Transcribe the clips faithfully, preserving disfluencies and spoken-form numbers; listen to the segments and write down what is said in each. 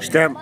Stem.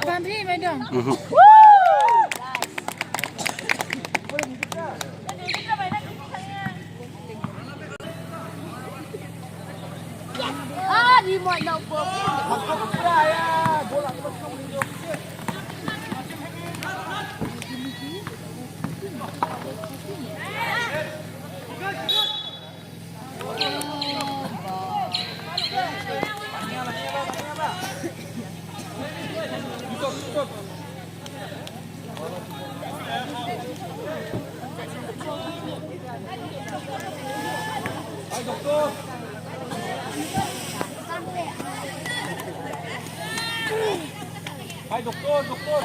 Bambi, mai dong. Ah, di mo no po. Hai doktor, doktor.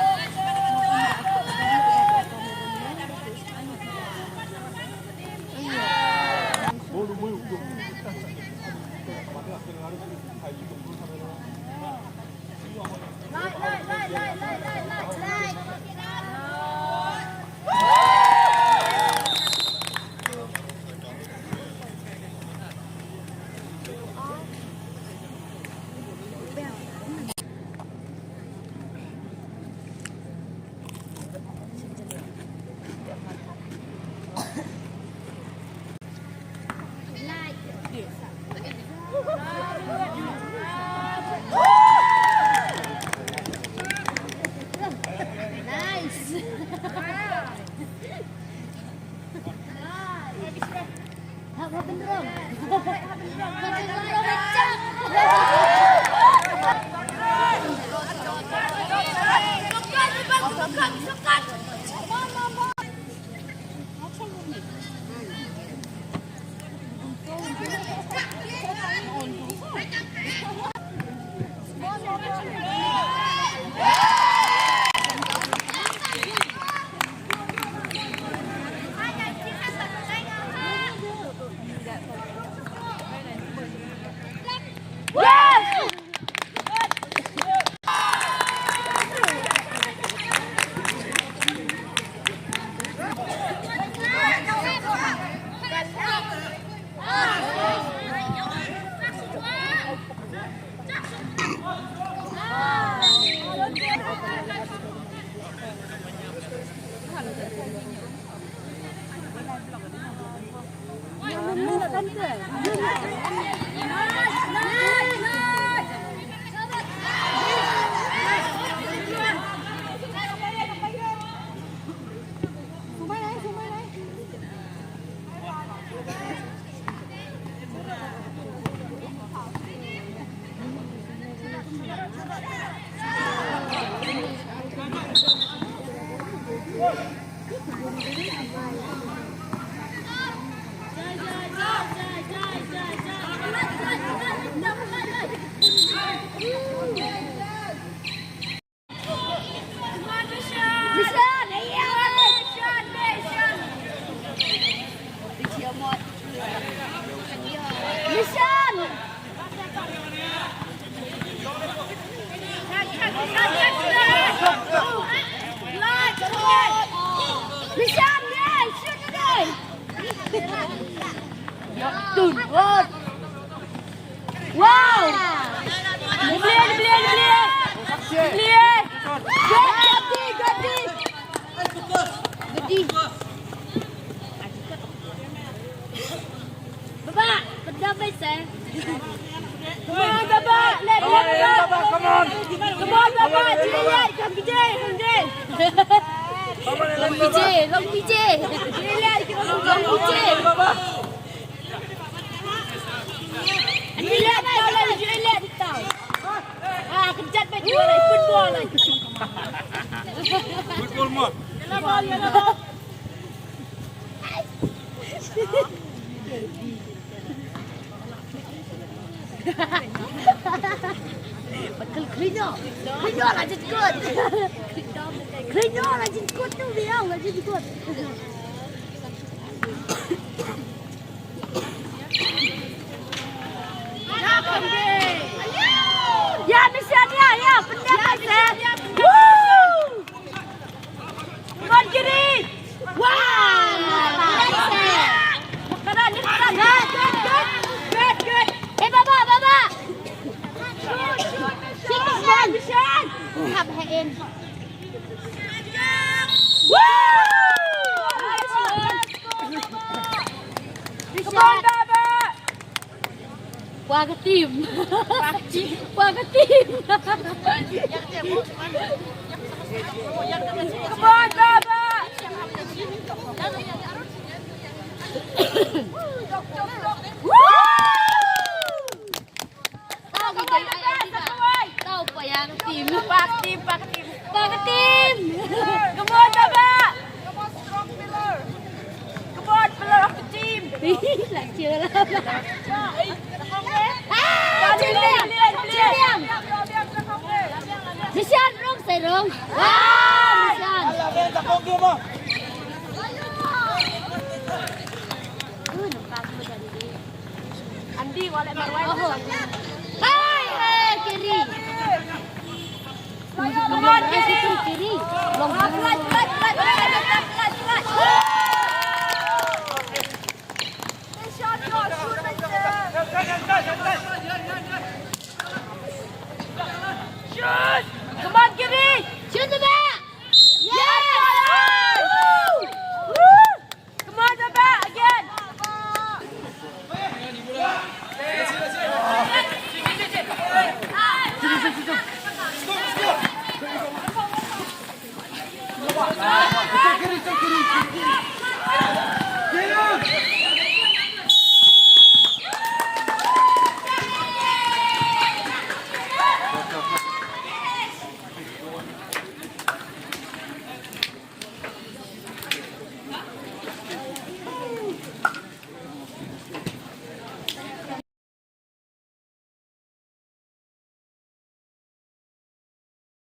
Wow! Dia beli, dia beli, dia beli. Dia beli. Gadi, gadi. Gadi. Baba, peda bai se. Come on, Baba. Let, let, Baba, come on. Come on, Baba. Jilai, come, Vijay, come, Jay. Come on, Baba. Vijay, come, Vijay. Jilai, come, come, Vijay. Baba. Jilai, tau, jilai, tau. Ah, kejat, bet, jual, football, football. Football, mo. Yellow ball, yellow ball. Betul, kerinyo. Kerinyo lah jengkut. Kerinyo lah jengkut tu, biang lah jengkut. Come on, Baba! Pwa ka team. Pwa ka team. Come on, Baba! Woo! Tau ka jai ai ai ka. Tau pwa ïa ka team. Pwa ka team, pwa ka team. Pwa ka team. Come on, Baba. Come on, strong pillar. Come on, pillar of the team. Lah, chill lah. Ah, chill lah. Chill lah. Mission wrong, saya wrong. Ah, mission. Alah, Ben, tak kongkong mo. Andy, wala marwai. Oho. Hai, hai, kiri. Come on, kiri. Kiri. Long, long, long.